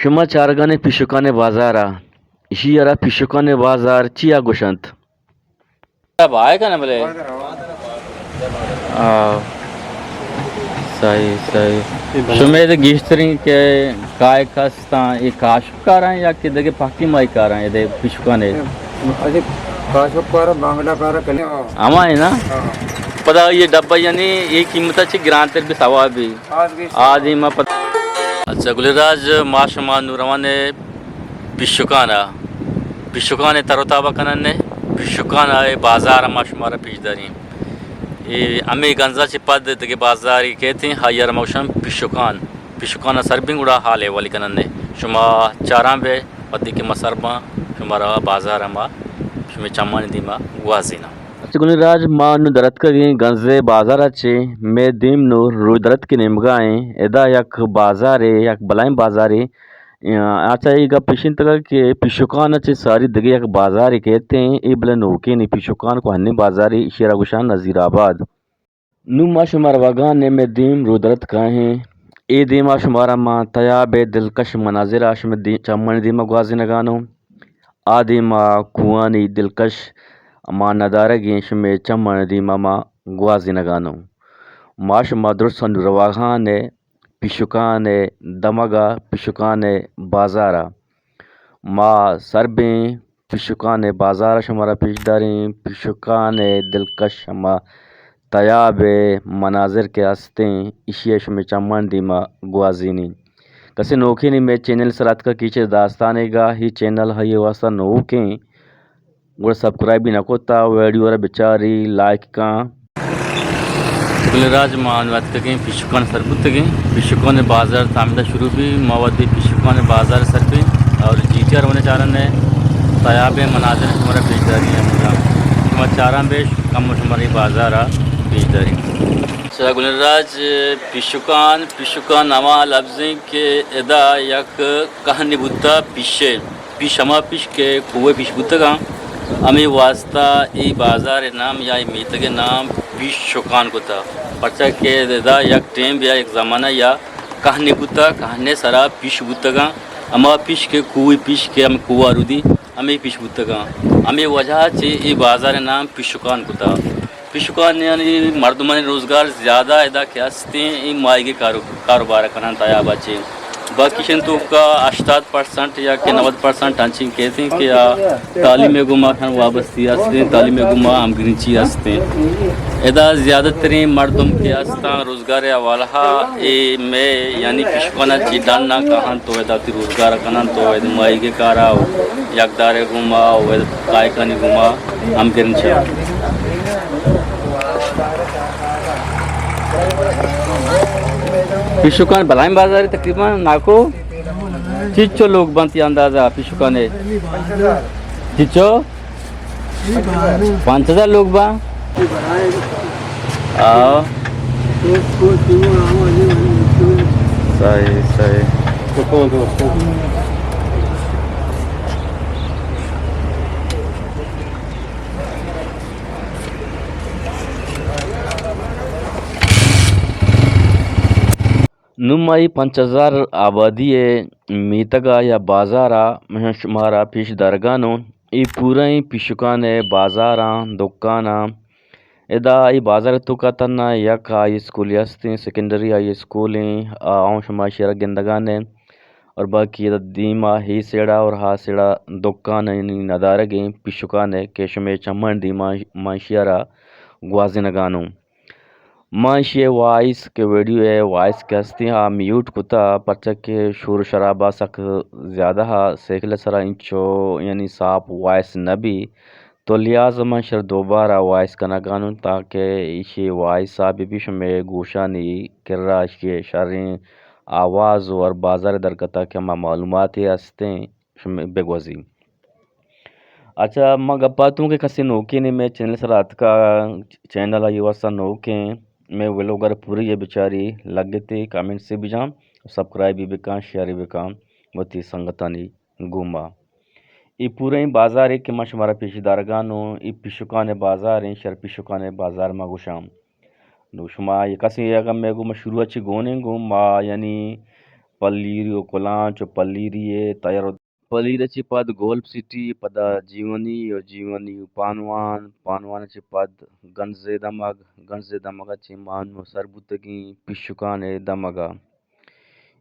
شما چارگانے پیشکان بازار ءَ، ایشی ءَ را پیشکان بازار چیا گوشنت؟ بھائے کن بلے۔ آ، صحیح، صحیح۔ شمے دے گیشتریں کہ کائے کستاں اے کاشپ کاراں یا کہ دگہ پاکی مائی کاراں اے دے پیشکانے؟ اجے کاشپ کارا، بانگلہ کارا کنے۔ ہما ہے نا؟ ہاں۔ پدا یہ ڈبہ یعنی یہ قیمت چی گرانتر بھی ثواب بھی۔ آدھی ما پت-، اچھا، گل راج، ما شما نو روان ایں پیشکان ءَ، پیشکان ءِ تر و تاب ءَ کنن ایں، پیشکان ءِ بازار ءَ ما شما را پیش داریں۔ اے ہمے گنزا چہ پد دگہ بازارے کیت ایں، آئی ءَ را ما گوشاں پیشکان، پیشکان ءَ سر بیں گڑا حال احوالی کنن ایں۔ شما چاراں بے، وھدے کہ ما سر باں، شما را بازار ءَ ما شمے چمانی دیما گوازیناں۔ اچھا گلیں راج، ما نوں درتکگیں گنزے بازار ءَ چہ، مئے دیم نوں روچ درتک نیمگا ایں۔ ادا یک بازارے، یک بلاہیں بازارے۔ آ، اچھا، اے گپ اش انت کہ پیشکان ءَ چہ ساری دگہ یک بازارے کیت ایں، اے بلے نوکیں نی، پیشکان کوہنیں بازارے، ایشی ءَ را گوشاں نذیر آباد۔ نوں ما شما روگان ایں، مئے دیم روچ درتکا ایں۔ اے دیما شمارا ما تیاب ءِ دلکش مناظر ءَ شمے دی-، چمانی دیما گوازینگانوں۔ آ دیما کوہانی دلکش ما ندارگیں شمے چمانی دیما ما گوازینگانوں۔ ما شما درستاں نوں روگان ایں پیشکان ءِ دمگا، پیشکان ءِ بازارا۔ ما سر بیں پیشکان ءِ بازار ءَ شمارا پیش داریں۔ پیشکان ءِ دلکش ہما تیاب ءِ مناظر کہ ہستیں، ایشی ءَ شمے چمانی دیما گوازینیں۔ کسے نوکیں نی مئے چینل سر اتکا کیچے داستانے گا، ہی چینل ہئی واسطہ نوکیں، گڑا سبسکرائب بھی نہ کتا، ویڈیو را بچاری، لائک کن۔ گل راج، ما انوں اتکگیں پیشکان سر بوتگیں۔ پیشکان بازار تامدا شروع بی، ما وتی پیشکان بازار سر بی اور جی ٹی آر ونے چارن ہے۔ تیاب مناظر شمارا پیش داری ہے۔ شما چاراں بیش کم شمارا بازار پیش داری۔ اچھا گل راج، پیشکان، پیشکان ہما لفظیں کہ ادا یک کہنی بوتا پیشے۔ پیش ہما پیش کہ کوہ پیش بوتگاں، ہمے واسطہ اے بازار ءِ نام یا اے میتگ ءِ نام پیش شکان کتا، پرچا کہ ادا یک ٹیم یا یک زمانہ یا کہنے بوتا، کہنے سرا پیش بوتگاں، ہما پیش کہ کوہ پیش کہ ہم کوہ رودی، ہمے پیش بوتگاں، ہمے وجہ چہ اے بازار ءِ نام پیش شکان کتا۔ پیشکان یعنی مردمانی روزگار زیادہ ادا کہ ہستیں، اے ماہیگی کارو-، کاروبار کنن تیابا چہ۔ باقی شن توکا ہشتاد پرسنٹ یا کہ نود پرسنٹ انچیں کیتیں کہ آ تعلیم گما کن وابستی ہستیں، تعلیم گما ہمگرنچی ہستیں۔ ادا زیادہ تریں مردم کہ ہستاں روزگار حوالہ اے مئے یعنی پیشکان چی ڈن نہ کہن تو ادا تی روزگار کنن تو ادا ماہیگی کارا و یک دارے گما و ادا کائکانی گما ہم گرنچا۔ پیشکان بلائیں بازار تقریباً ناکو چیچو لوگ بنتی اندازہ پیشکانے؟ چیچو؟ پانچ ہزار لوگ با؟ آ۔ صحیح، صحیح۔ نوں ما اے پنچ ہزار آبادی ءِ میتگ ءَ یا بازار ءَ من شمارا پیش دارگانوں۔ اے پورئیں پیشکان ءِ بازاراں، دکاناں۔ ادا اے بازار ءِ توکا تھنا یک ہائی اسکولے ہستیں، سیکنڈری ہائی اسکولیں، آ، آؤں شما شیرا گندگانے۔ اور باقی ادا دیما ہی سیڑا اور ہا سیڑا دکانانی ندارگیں پیشکانے کہ شمے چمن دیما من شیرا گوازینگانوں۔ من ایشی ءِ وائس کہ ویڈیو ءِ وائس کہ ہستیں آ میوٹ کتا، پرچا کہ شور و شرابا سک زیادہ ہا، سیکل ءِ سرا انچو یعنی صاف وائس نہ بی، تو لہذا من شر دوبارہ وائس کنگانوں تاکہ ایشی وائس آ بہ بی شمے گوشانی کرا ایشی شریں آواز اور بازار درکتا کہ ہما معلوماتے ہستیں۔ شمے بگوزی۔ اچھا، ما گپاتوں کہ کسے نوکیں نے مئے چینل سرا اتکا، چینل آئی واسطہ نوکیں، مئے ویلوگر پوری یہ بچاری لگتے، کمنٹ سے بجان، سبسکرائب بھی بکان، شیئر بھی بکان، وتی سنگتانی گوما۔ اے پورئیں بازارے کہ ما شمارا پیش دارگانوں، اے پیشکان بازاریں، شر پیشکان بازار ما گوشاں۔ نو شما یہ کسے اگر مئے گوما شروع چی گونیں گو ما یعنی پلیری و کلانچ و پلیری ءِ تیار و پلیر ءَ چہ پد گولف سٹی، پدا جیونی و جیونی و پانوان، پانوان ءَ چہ پد گنز ءِ دمگ، گنز ءِ دمگ ءَ چہ ما نوں سر بوتگیں پیشکان ءِ دمگ ءَ۔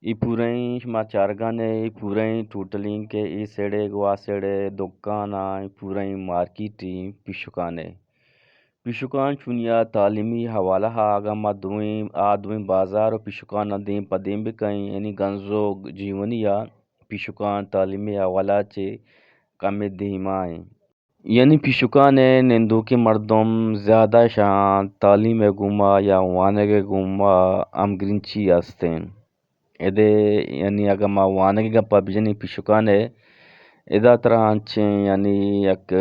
اے پورئیں شما چارگان ءَ، اے پورئیں ٹوٹلیں کہ اے سیڈ ءَ گوں آ سیڈ ءَ دکان ءَ، اے پورئیں مارکیٹ ایں پیشکان ءِ۔ پیشکان چونیا تعلیمی حوالہ ءَ اگاں ما دوئیں، آ دوئیں بازار و پیشکان ءَ دیم پہ دیم بکنیں، یعنی گنز و جیونی ءَ پیشکان تعلیمی حوالہ ءَ چہ کمے دیما ایں۔ یعنی پیشکان ءِ نندوکیں مردم زیادہ اشاں تعلیم ءِ گوما یا وانگ ءِ گوما ہمگرنچی است انت۔ ادے یعنی اگاں ما وانگ ءِ گپا بجنیں پیشکان ءِ، ادا ترا انچیں یعنی یک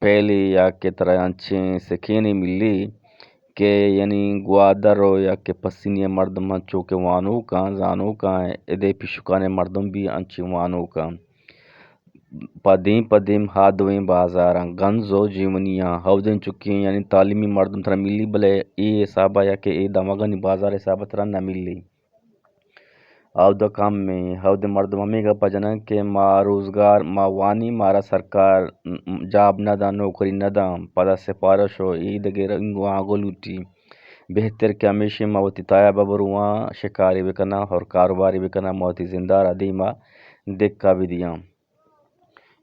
پہلے یا کہ ترا انچیں سکینے ملی کہ یعنی گوادر و یا کہ پسنی ءِ مردم انچو کہ وانوکاں، زانوکاں، ادے پیشکان ءِ مردم بھی انچیں وانوکاں۔ پہ دیم پہ دیم ہا دوئیں بازاراں، گنز و جیونیاں، ہودیں چکیں یعنی تعلیمی مردم ترا ملی، بلے اے حسابا یا کہ اے دمگانی بازار حسابا ترا نہ ملی۔ ہود کم ایں، ہود مردم ہمے گپ ءَ جنن کہ ما روزگار، ما وانی، مارا سرکار جاب نہ داں، نوکری نہ داں، پدا سفارش و اے دگہ رنگ و آگو لوٹی۔ بہتر کہ ہمیشیں ما وتی تیاب ءَ برواں، شکارے بکناں اور کاروبارے بکناں، ما وتی زندارا دیما دکا بدیاں۔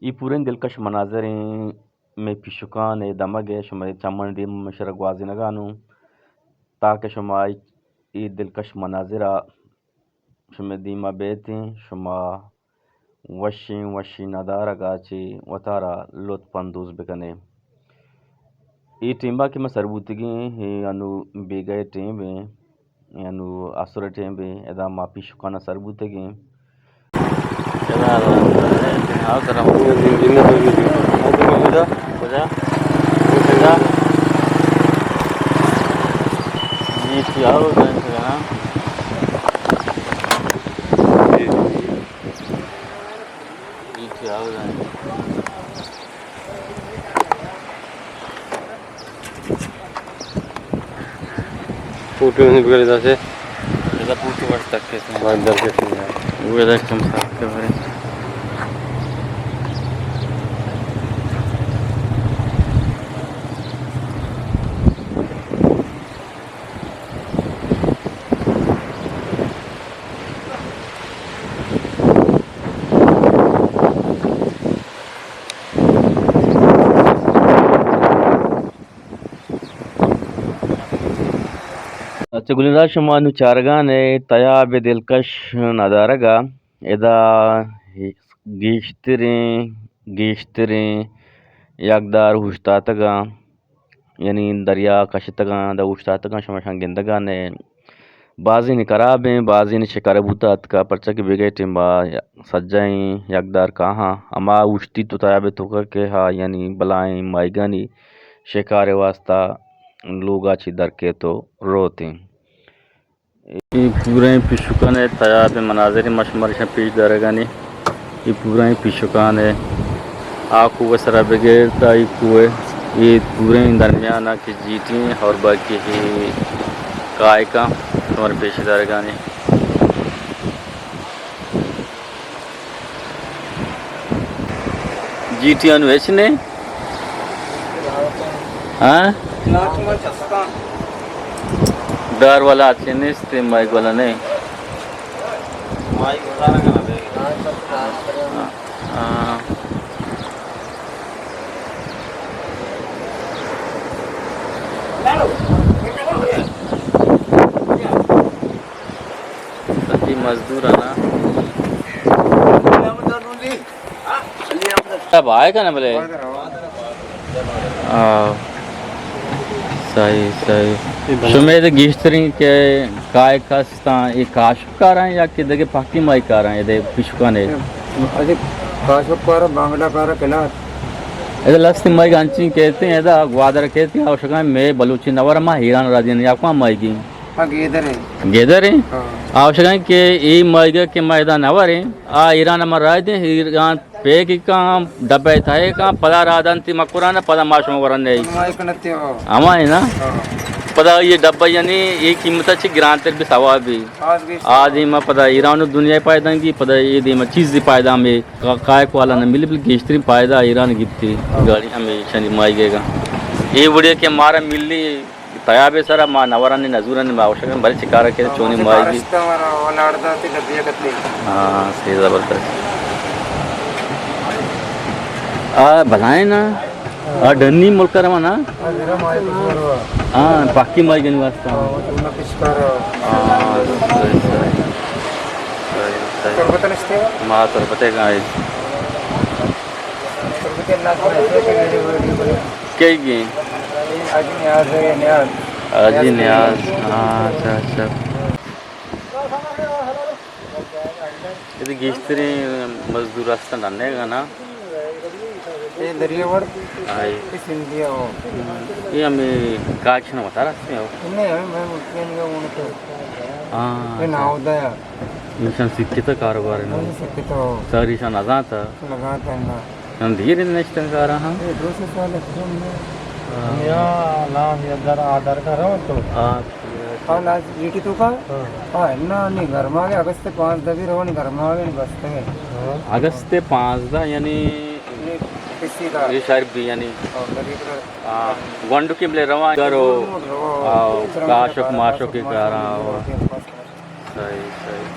اے پوریں دلکش مناظر ایں مئے پیشکان ءِ دمگ ءَ، شمئے چمانی دیم ءَ من شرا گوازینگا نوں، تاکہ شما اے دلکش مناظرا شمئے دیما بیتیں، شما وشیں وشیں ندارگا چہ وتارا لطف اندوز بکنے۔ اے ٹیمبا کہ ما سر بوتگیں، اے انو بیگہ ٹیم ایں۔ انو آسر ٹیم بیں، ادا ما پیشکانا سر بوتگیں۔ ادا، آ طرف۔ کجا؟ کجا؟ جی، ٹھیک ہے، آؤ، جائیں، جی، ٹھیک ہے، آؤ، جائیں۔ فوٹو نہیں بگڑے داسے۔ دگہ فوٹو وڑ تک کے سن۔ بس در کے سن۔ وہ ادھر کم صاحب کے بارے۔ اچھا گلیں راج، شما نوں چارگان ءَ تیاب ءِ دلکش ندارگ ءَ، ادا گیشتریں، گیشتریں یکدار اوشتاتگاں، یعنی دریا کشتگاں، دا اوشتاتگاں، شما شان گندگان ءَ۔ بازینے کراب ایں، بازینے شکار بوتا اتکا، پرچا کہ بیگہ ٹیما سجہیں یکدار کاہاں، ہما اوشتی تو تیاب ءِ توکا کہ ہا، یعنی بلائیں ماہیگانی شکار ءِ واسطہ لوگا چی در کیت و روت ایں۔ اے پوریں پیشکان ءِ تیاب ءِ مناظر ما شمارا پیش دارگانی۔ اے پوریں پیشکان ءِ آ کوہ ءِ سرا بگر تا اے کوہ ءِ، اے پوریں درمیان ءَ کہ جیٹی اور باقی ہے کائکاں شمارا پیش دارگانی۔ جیٹی انو ہچ نے؟ ہاں؟ ڈار والا چے نیست، مائک والا نہیں۔ ہاں۔ سچی مزدور ہے نا۔ اب آئے گا نا بلے۔ آ، صحیح، صحیح۔ شمید گیشترین کہ کائے کس تاں اے کاشپ کاراں یا کہ دگہ پاکی مائی کاراں، اے دے پشکان اے؟ اے کاشپ کاراں، بانگلہ کاراں، کلات۔ اے لستی مائی گانچی کہتے ہیں، ادا گوادر کہتے ہیں، اوشکان میں بلوچی نور ما ایران را دین یا کواں مائی گی؟ ہاں، گیدر ہیں۔ گیدر ہیں؟ ہاں۔ اوشکان کہ اے مائی گا کہ ما ادا نور ہیں، آ ایران ما رائے دیں، ایران پیکی کاں، ڈبے تھائے کاں، پدا را دنتی مکران، پدا ما شما ورن نہیں۔ ہمائی کنتے ہو۔ ہمائی نا؟ ہاں۔ پدا یہ ڈبہ یعنی یہ قیمت چھ گرانتر بھی ثواب بھی۔ آ دیما پدا ایران و دنیا پائدہ گی، پدا یہ دیما چیز دی پائدہ میں کا-، کائک والا نہ ملی، بلکہ گیشترین پائدہ ایران گیپتی گاڑی ہمیشہ نی مائی گئے گا۔ یہ وڑیا کہ مارا ملی تیابے سرا ما نورانی نزورانی ما وشکن بری چکارا کہ چونی مائی گی۔ ہاں، صحیح زبردست۔ آ، بلائیں نا۔ آ، ڈنی ملک ءَ رواں نا؟ ہاں، پاکی مائی گنی واسطہ۔ ہاں، صحیح، صحیح۔ صحیح، صحیح۔ ما تربت ءَ گائے۔ کئی گی؟ حاجی نیاز۔ ہاں، اچھا، اچھا۔ اے گیشتریں مزدور است ننے گا نا؟ اے دریا وڑ، آئی۔ اے سندھی ہو۔ اے ہمیں کاج نہ بتا رہا ہو۔ نہیں، ہمیں، میں ملکی نہیں ہوں، تو۔ ہاں، اے ناودا ہے۔ نشان سکتا کاروبار ہے نا؟ نہیں، سکتا ہو۔ ساری شان ازاں تا۔ لگا تا نا۔ ہم دیر نشتن کارا ہاں۔ اے دو سو سال ہے، تو ہم نے۔ ہاں۔ یا نام یا در آدر کرو تو۔ ہاں۔ ہاں، لاز جیٹی تو کا؟ ہاں۔ ہاں، نا، نہیں، گھر میں آگے اگست پانزدہ بھی رہو، نہیں، گھر میں آگے نہیں بستے ہیں۔ ہاں۔ اگست پانزدہ یعنی نہیں، کسی کا؟ یہ شاعر بھی یعنی۔ ہاں، غریب رہ-، ہاں، گونڈو کی بلے رواں کرو۔ رواں۔ آؤ، شرم کاشک کے ماشک کے کارا آؤ۔ صحیح، صحیح۔